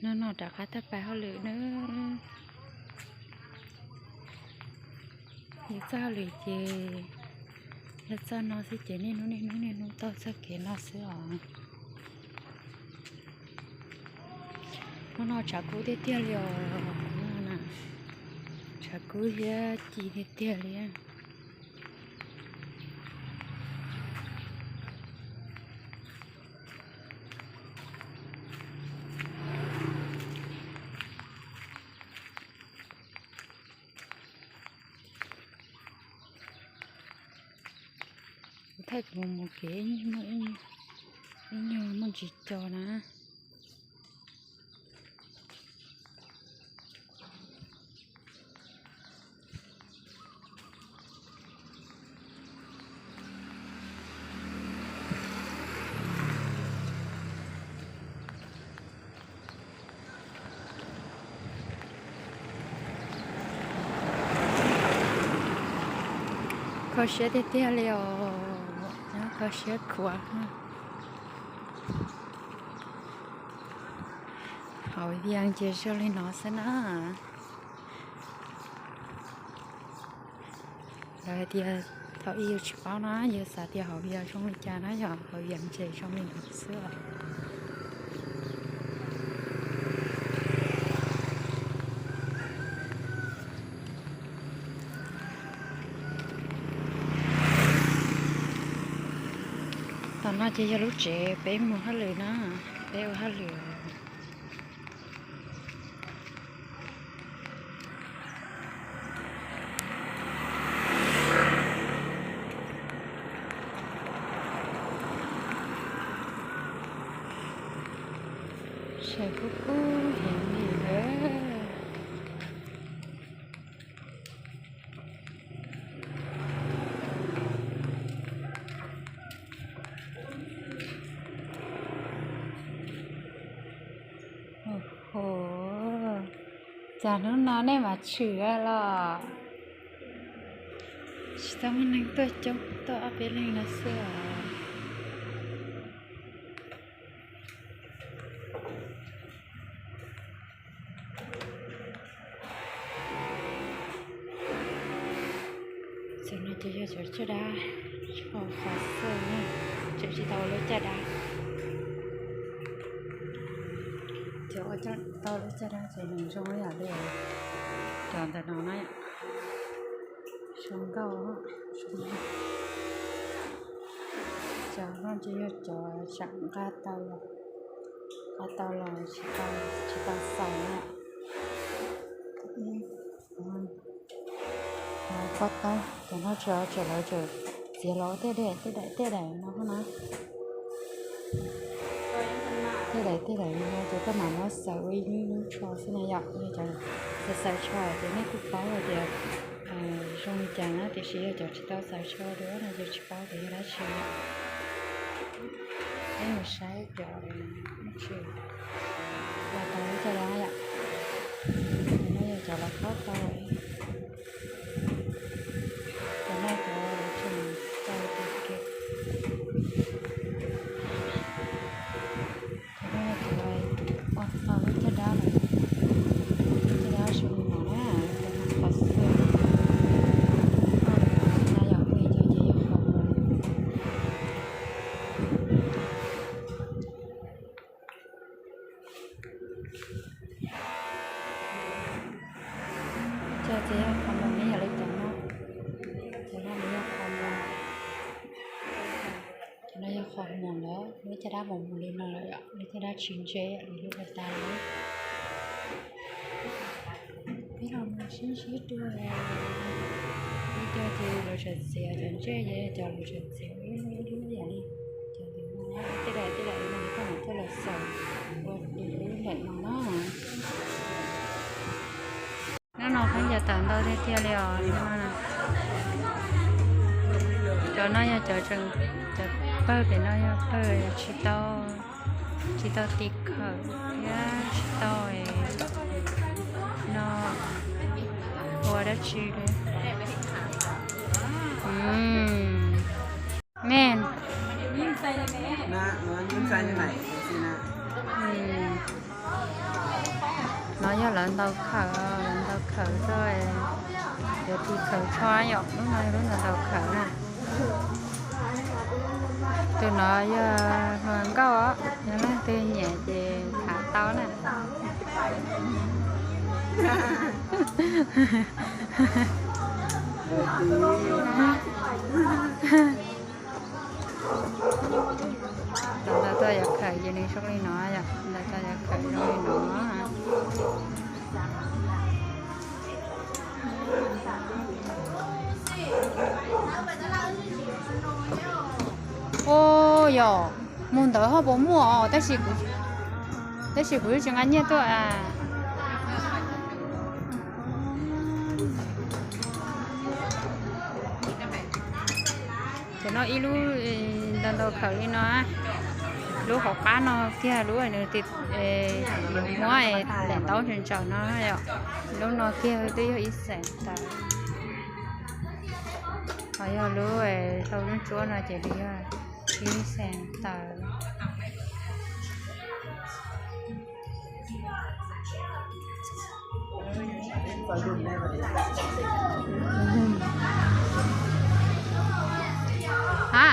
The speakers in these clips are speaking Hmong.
No no rov qab tag pais hauj lwm na. Yog txoj hauj lwm ces yog txoj no xwb ces niaj hnub niaj hnub niaj hnub taug txoj kev no xwb os. Hnub no tshav kub tiag tiag li os. Tshav kub thiab ci tiag tiag li. Kuv thaij kuv mus mus kev ib nyuag muaj ntsis co na. Kho siab tiag tiag li os, kho siab khuav. Hauv Vias ces zoo li no xwb na. Lawv hais tias thaum ub yus tsis paub na, yus xav tias hauv Vias zoo li cas na, yog hauv Vias ces zoo li no xwb os. Tom no ces yog lub tsev peb mus hauj lwm na, peb ua hauj lwm. Sawv kub kub heev li lawm. Cas hnub no nej mas tshwm los? Tsis tau muaj neeg tuaj coob, tuaj ob peb leeg no xwb os. Cov no ces yog cov caj dab tsho xov xwm na, tseem tsis tau ua lub caj dab. Cov ua tau lub caj dab ces nws zoo ib yam li cov ntawm no na. Zoo nkauj, zoo nkauj. Cov no ces yog cov tsam nqa tau los, nqa tau los tsis tau, tsis tau xaus na. Pob taub, cov no tseem lawv tseem txiav los tej daim tej daim tej daim no na. Tej daim tej daim no ces koj mam muab xaws ua ib lub lub tsho xwb na yom. Yog cov xaws xaws tsho ces nej kuj paub hais tias zoo li cas na, tiam sis yog cov tsis tau xaws tsho dua no ces tsis paub tias yog dab tsi yom. Peb mus saib cov tsis los tau lub caj dab yom. Cov no yog cov los pob tau. Cov no cov tseem tau ua ke. Cov no yog cov ua tau lub caj dab lawm. Caj dab zoo li no na, cov no qhov xwb. No yog peb cov ces yog qhov mus. Cov ces yog qhov mus, nws yog li cov no. Cov no nws yog qhov mus. Cov no yog qhov mus lawm, lub caj dab mus mus li no lawm yom, lub caj dab tsis ntseb li lub ua tas lawm. Peb los mus sib ntsib dua, lub caj ces lawv tseem txiav cov ntsej ces cov lawv tseem txiav ib lub ib lub yam li cov ntawm no, tej daim tej daim no koj mam coj los xaws ua li lub ntawm no na. Hnub no khaub ncaws tawm ntau tiag tiag li os. Cov no yog cov, cov pawg pem no yog pawg tsis tau, tsis tau tim khawm thiab tsis tau no ua dab tsi li. Men. No yog lawv ntaus khawm, lawv ntaus khawm rau, yuav tiv khawm tsho yom, lub no yog lub ntaus khawm na. Tus no yog hluas nkauj os, yog leej twg nyiam ces tham tau na. Ntawd tuaj yuav khawm ces nws zoo li no yom, ntawd tuaj yuav khawm zoo li no. Ua yom, mus ntawd ho puas muaj os, tab sis kuv tsis nqa nyiaj tuaj. Ces no ib lub ntau ntau khawm li no, lub hauv qab no kiag lub nws yuav muab daim ntaub ntsaws ntsaws no yom. Lub no kiag twb yog ib xees tawm, ho yog lub hlau lub ntsuab no ces li yog ib xees tawm. Ha,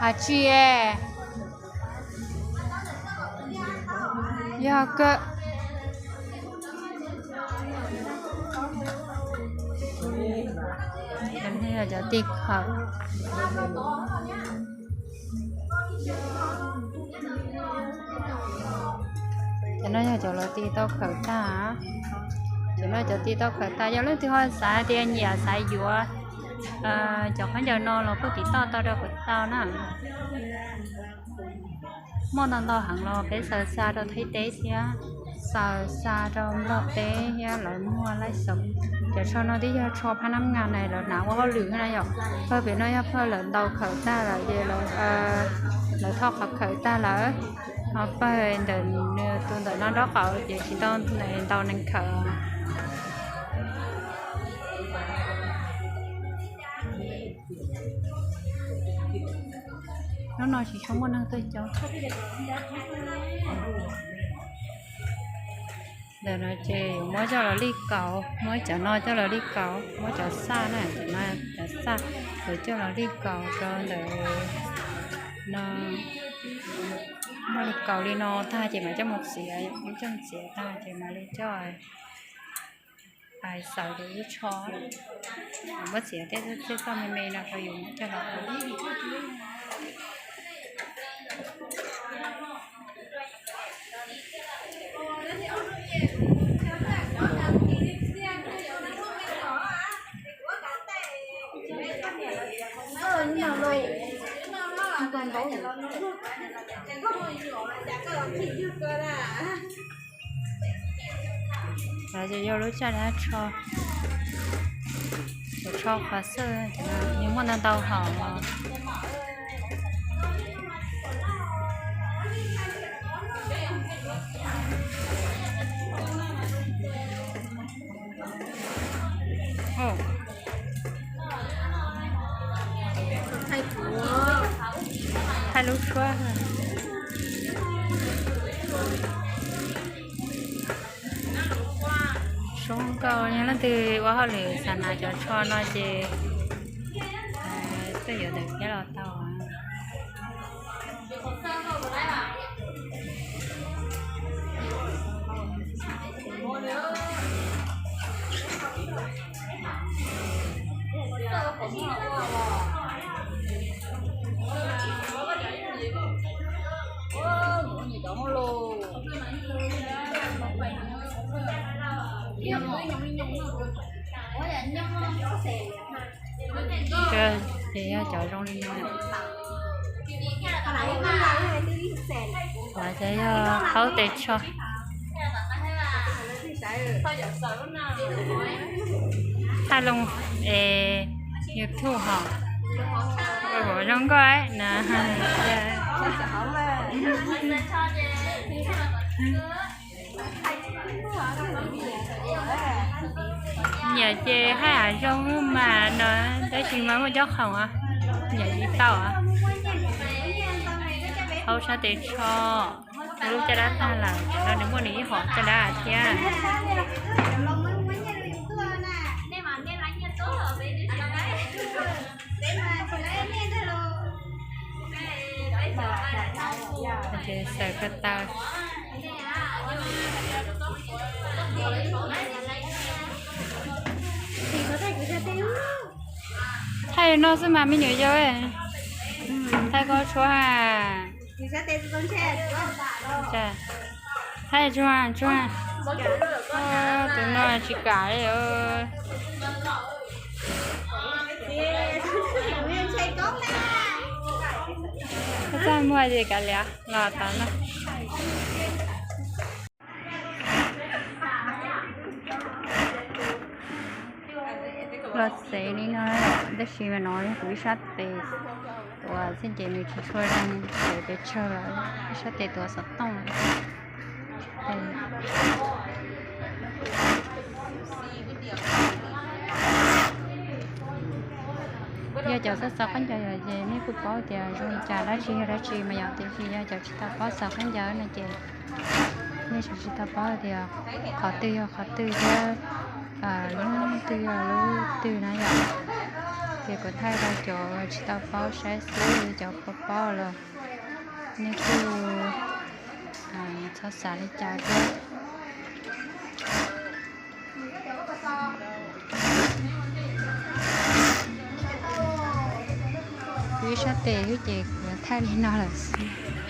ha tsi, yog kawg. Cov no yog cov tiv khawm. Cov no yog cov lawv tiv tau khawm tag. Cov no cov tiv tau khawm tag, yog leej twg ho xav hais tias nyiam xav yuav cov khaub ncaws no los kuj tiv toj tau rau kuv tau na. Muaj ntau ntau heev los peb xaws xa rau Thaib teb thiab, xaws xa rau Nplog teb thiab, lawv muaj laij xaws. Cov tsho no twb yog tsho phab nab nga na, lawv hnav ua hauj lwm na yom. Pawg pem no yog pawg lawv ntaus khawm tag lawm ces lawv thauj qhov khawm tag lawm. Ho pawg ntawm nws tus ntawm no nraub qaum ces tsis tau ntaus neeg khawm. Hnub no tsis tshua muaj neeg tuaj coob. Ntawm no ces yuav muab coj los lij kaus, muab cov no coj los lij kaus, muab cov xaj na, cov no cov xaj, yuav coj los lij kaus rau ntawm no. Muab lij kaus li no tag ces mam coj mus txiav, muab coj mus txiav tag ces mam li coj pais xaws rau lub tsho. Muab txiav tej txoj me me no rau yus muab coj los ua. Ces yog lub tsaj dab tsho, tsho qhov xwb, nws muaj ntau ntau hom. Thaij lub suab. Zoo nkauj, yog leej twg ua hauj lwm xav hnav cov tsho no ces tuaj yuav ntawm thiab los tau. Ces yog cov zoo li no. Ces yog qaub tes tsho. Thaij loo es YouTube hos. Zoo nkauj na. Nyiam ces haj yam zoo mas no, tab sis mas muaj cob qhoom, nyiam tsis tau. Qaub sab tes tsho. Lub caj dab tag lawm, tam no nws muaj nws ib hom caj dab thiab. Ces xaws ko taw. Thaij no xwb mas me nyuam yau. Thaij koj tshuab. Thaij tshuab, tshuab. Tus no tsis kam li. Txaj muag ces kav liam los tod no. Los txev li no, tab sis mas no yog kuv ib sab tes tuav xwb ces nws tsis tshua zoo, ces pes tsawg lawm, ib sab tes tuav xov tooj lawm. Yog cov xav xaws khaub ncaws yom ces nej kuj paub tias zoo li cas, dab tsi yog dab tsi mas yom, tiam sis yog cov tsis tau paub xaws khaub ncaws no ces nej tseem tsis tau paub tias qhov twg yog qhov twg thiab lub twg yog lub twg na yom. Ces kuv thaij rau cov tsis tau paub saib xwb, cov paub paub los nej kuj txhob xav li cas thiab. Kuv ib sab tes xwb ces kuv thaij li no lawm xwb.